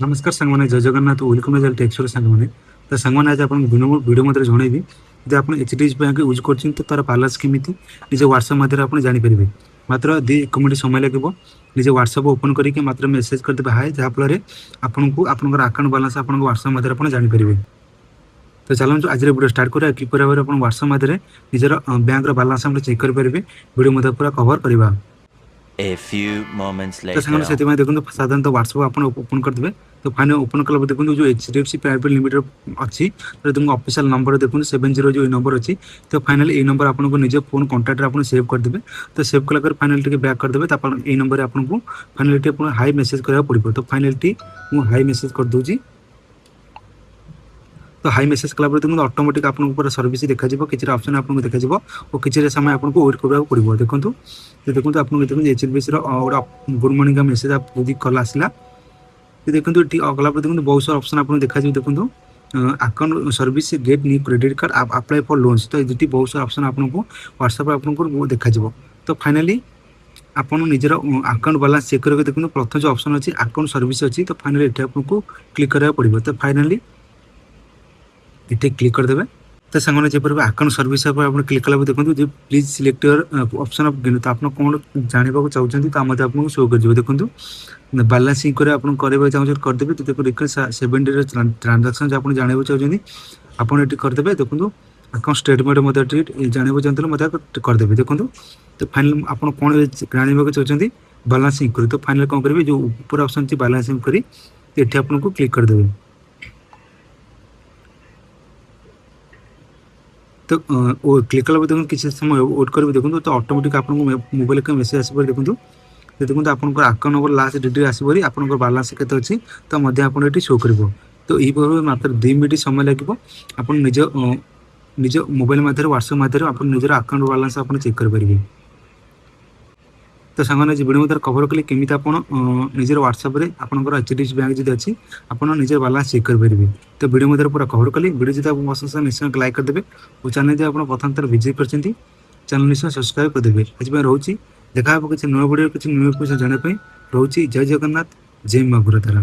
ନମସ୍କାର ସାଙ୍ଗମାନେ, ଜୟ Jagannath. Welcome to ଟେକ୍ସର ସାଙ୍ଗମାନେ। ତ ସାଙ୍ଗମାନେ, ଆଜି ଆପଣଙ୍କୁ ଭିଡ଼ିଓ ମଧ୍ୟରେ ଜଣାଇବି, ଯଦି ଆପଣ H D F C bank use କରୁଛନ୍ତି, ତ ତା'ର ବାଲାନ୍ସ କେମିତି ନିଜ ହ୍ୱାଟ୍ସଆପ୍ ମାଧ୍ୟମରେ ଆପଣ ଜାଣିପାରିବେ। ମାତ୍ର 2 1 ମିନିଟ୍ ସମୟ ଲାଗିବ। ନିଜ ହ୍ୱାଟ୍ସଆପ୍ ଓପନ୍ କରିକି ମାତ୍ର ମେସେଜ୍ କରିଦେବେ ହାଏ, ଯାହାଫଳରେ ଆପଣଙ୍କୁ ଆପଣଙ୍କର ଆକାଉଣ୍ଟ ବାଲାନ୍ସ ଆପଣଙ୍କ ହ୍ୱାଟ୍ସଆପ୍ ମାଧ୍ୟମରେ ଆପଣ ଜାଣିପାରିବେ। ତ ଚାଲନ୍ତୁ, ଆଜିର ଭିଡ଼ିଓ ଷ୍ଟାର୍ଟ କରିବା। କିପରି ଭାବରେ ଆପଣ ହ୍ୱାଟ୍ସଆପ୍ ମାଧ୍ୟମରେ ନିଜର ବ୍ୟାଙ୍କର ବାଲାନ୍ସ ଆପଣ ଚେକ୍ କରିପାରିବେ, ଭିଡ଼ିଓ ମଧ୍ୟ ପୁରା କଭର କରିବା। A few moments ତ ସାଙ୍ଗମାନେ, later. ସେଥିପାଇଁ ଦେଖନ୍ତୁ, ସାଧାରଣତଃ ହ୍ୱାଟ୍ସଆପ୍ ଆପଣ ଓପନ୍ କରିଦେବେ। ତ ଫାଇନାଲ ଓପନ୍ କଲା ପରେ ଦେଖନ୍ତୁ, ଯେଉଁ H D F C private limited ଅଛି, ତ ତୁମକୁ ଅଫିସିଆଲ ନମ୍ବର ଦେଖନ୍ତୁ, 70 ଯେଉଁ ଏଇ ନମ୍ବର ଅଛି। ତ ଫାଇନାଲି ଏଇ ନମ୍ବର ଆପଣଙ୍କୁ ନିଜ ଫୋନ୍ କଣ୍ଟାକ୍ଟରେ ଆପଣ ସେଭ୍ କରିଦେବେ। ତ ସେଭ୍ କଲା ପରେ ଫାଇନାଲି ଟିକେ ବ୍ୟାକ୍ କରିଦେବେ। ତାପରେ ଏଇ ନମ୍ବରରେ ଆପଣଙ୍କୁ ଫାଇନାଲି ଆପଣ ହାଇ ମେସେଜ୍ କରିବାକୁ ପଡ଼ିବ। ତ ଫାଇନାଲି ମୁଁ ହାଇ ମେସେଜ୍ କରିଦେଉଛି। ତ ହାଇ ମେସେଜ୍ କଲା ପରେ ଦେଖନ୍ତୁ, ଅଟୋମେଟିକ୍ ଆପଣଙ୍କୁ ପୁରା ସର୍ଭିସ୍ ଦେଖାଯିବ। କିଛିଟା ଅପସନ୍ ଆପଣଙ୍କୁ ଦେଖାଯିବ ଓ କିଛିଟା ସମୟ ଆପଣଙ୍କୁ ୱେଟ୍ କରିବାକୁ ପଡ଼ିବ। ଦେଖନ୍ତୁ, ତ ଦେଖନ୍ତୁ, ଆପଣଙ୍କୁ ଦେଖନ୍ତୁ, ଏଚ୍ ଡି ଏଫ୍ ସିର ଗୋଟେ ଗୁଡ୍ ମର୍ଣ୍ଣିଂ ମେସେଜ୍ ଯଦି କଲ୍ ଆସିଲା। ତ ଦେଖନ୍ତୁ, ଏଠି ଗଲା ପରେ ଦେଖନ୍ତୁ, ବହୁତ ସାରା ଅପସନ୍ ଆପଣଙ୍କୁ ଦେଖାଯିବ। ଦେଖନ୍ତୁ, account service, get new credit card, apply for loans। ତ ଏଠି ବହୁତ ସାରା ଅପସନ୍ ଆପଣଙ୍କୁ ହ୍ୱାଟ୍ସଆପ୍ରେ ଆପଣଙ୍କୁ ଦେଖାଯିବ। ତ ଫାଇନାଲି ଆପଣ ନିଜର ଆକାଉଣ୍ଟ ବାଲାନ୍ସ ଚେକ୍ କରିବାକୁ ଦେଖନ୍ତୁ, ପ୍ରଥମ ଯେଉଁ ଅପସନ୍ ଅଛି, ଆକାଉଣ୍ଟ ସର୍ଭିସ୍ ଅଛି। ତ ଫାଇନାଲି ଏଠି ଆପଣଙ୍କୁ କ୍ଲିକ୍ କରିବାକୁ ପଡ଼ିବ। ତ ଫାଇନାଲି ଏଠି କ୍ଲିକ୍ କରିଦେବେ। ତ ସାଙ୍ଗମାନେ, ଯେପରି ଆକାଉଣ୍ଟ ସର୍ଭିସ୍ ଉପରେ ଆପଣ କ୍ଲିକ୍ କଲା ପରେ ଦେଖନ୍ତୁ ଯେ please select your option of ତ ଆପଣ କ'ଣ ଜାଣିବାକୁ ଚାହୁଁଛନ୍ତି, ତା ମଧ୍ୟ ଆପଣଙ୍କୁ ଶୋ କରିଯିବ। ଦେଖନ୍ତୁ, ବାଲାନ୍ସ ଇନକ୍ୱାରି ଆପଣ କରିବାକୁ ଚାହୁଁଛନ୍ତି, କରିଦେବେ। ତ ଦେଖନ୍ତୁ, ରିକ୍ୱେଷ୍ଟ 7 ଡେର ଟ୍ରାଞ୍ଜାକ୍ସନ୍ ଆପଣ ଜାଣିବାକୁ ଚାହୁଁଛନ୍ତି, ଆପଣ ଏଠି କରିଦେବେ। ଦେଖନ୍ତୁ, ଆକାଉଣ୍ଟ ଷ୍ଟେଟମେଣ୍ଟ ମଧ୍ୟ ଏଠି ଜାଣିବାକୁ ଚାହୁଁଥିଲେ ମଧ୍ୟ କରିଦେବେ। ଦେଖନ୍ତୁ, ତ ଫାଇନାଲ ଆପଣ କ'ଣ ଜାଣିବାକୁ ଚାହୁଁଛନ୍ତି? Balance enquiry. ତ ଫାଇନାଲ କ'ଣ କରିବେ? ଯେଉଁ ଉପରେ ଅପସନ୍ ଅଛି ବାଲାନ୍ସ ଇନକ୍ୱାରି, ଏଠି ଆପଣଙ୍କୁ କ୍ଲିକ୍ କରିଦେବେ। ତ ଓ କ୍ଲିକ୍ କଲା ପରେ ଦେଖନ୍ତୁ, କିଛି ସମୟ ୱେଟ୍ କରିବେ। ଦେଖନ୍ତୁ, ତ ଅଟୋମେଟିକ୍ ଆପଣଙ୍କୁ ମୋବାଇଲକୁ ମେସେଜ୍ ଆସିବ। ଦେଖନ୍ତୁ, ତ ଦେଖନ୍ତୁ, ଆପଣଙ୍କର ଆକାଉଣ୍ଟ ନମ୍ବର ଲାଷ୍ଟ ଡିଜିଟ୍ ଆସିବ, ଆପଣଙ୍କର ବାଲାନ୍ସ କେତେ ଅଛି, ତ ମଧ୍ୟ ଆପଣ ଏଠି ଶୋ କରିବ। ତ ଏହିପରି ଭାବେ ମାତ୍ର 2 ମିନିଟ୍ ସମୟ ଲାଗିବ। ଆପଣ ନିଜ ମୋବାଇଲ ମାଧ୍ୟମରେ, ହ୍ୱାଟ୍ସଆପ୍ ମାଧ୍ୟମରେ ଆପଣ ନିଜର ଆକାଉଣ୍ଟ ବାଲାନ୍ସ ଆପଣ ଚେକ୍ କରିପାରିବେ। ତ ସାଙ୍ଗମାନେ, ଆଜି ଭିଡ଼ିଓ ମଧ୍ୟରେ କଭର କଲି କେମିତି ଆପଣ ନିଜର ହ୍ୱାଟ୍ସଆପ୍ରେ ଆପଣଙ୍କର H D F C bank ଯଦି ଅଛି, ଆପଣ ନିଜର ବାଲାନ୍ସ ଚେକ୍ କରିପାରିବେ। ତ ଭିଡ଼ିଓ ମଧ୍ୟରେ ପୁରା କଭର କଲି। ଭିଡ଼ିଓ ଯଦି ଆପଣଙ୍କୁ ପସନ୍ଦ ଆସେ, ନିଶ୍ଚୟ ଲାଇକ୍ କରିଦେବେ ଓ ଚ୍ୟାନେଲ୍ ଯଦି ଆପଣ ପ୍ରଥମ ଥର ଭିଜିଟ୍ କରିଛନ୍ତି, ଚ୍ୟାନେଲ୍ ନିଶ୍ଚୟ ସବସ୍କ୍ରାଇବ୍ କରିଦେବେ। ଆଜି ପାଇଁ ରହୁଛି। ଦେଖା ହେବ କିଛି ନୂଆ ଭିଡ଼ିଓ, କିଛି ନୂଆ ପଇସା ଜାଣିବା ପାଇଁ। ରହୁଛି। ଜୟ ଜଗନ୍ନାଥ, ଜୟ ମା ଗୁରୁତାରା।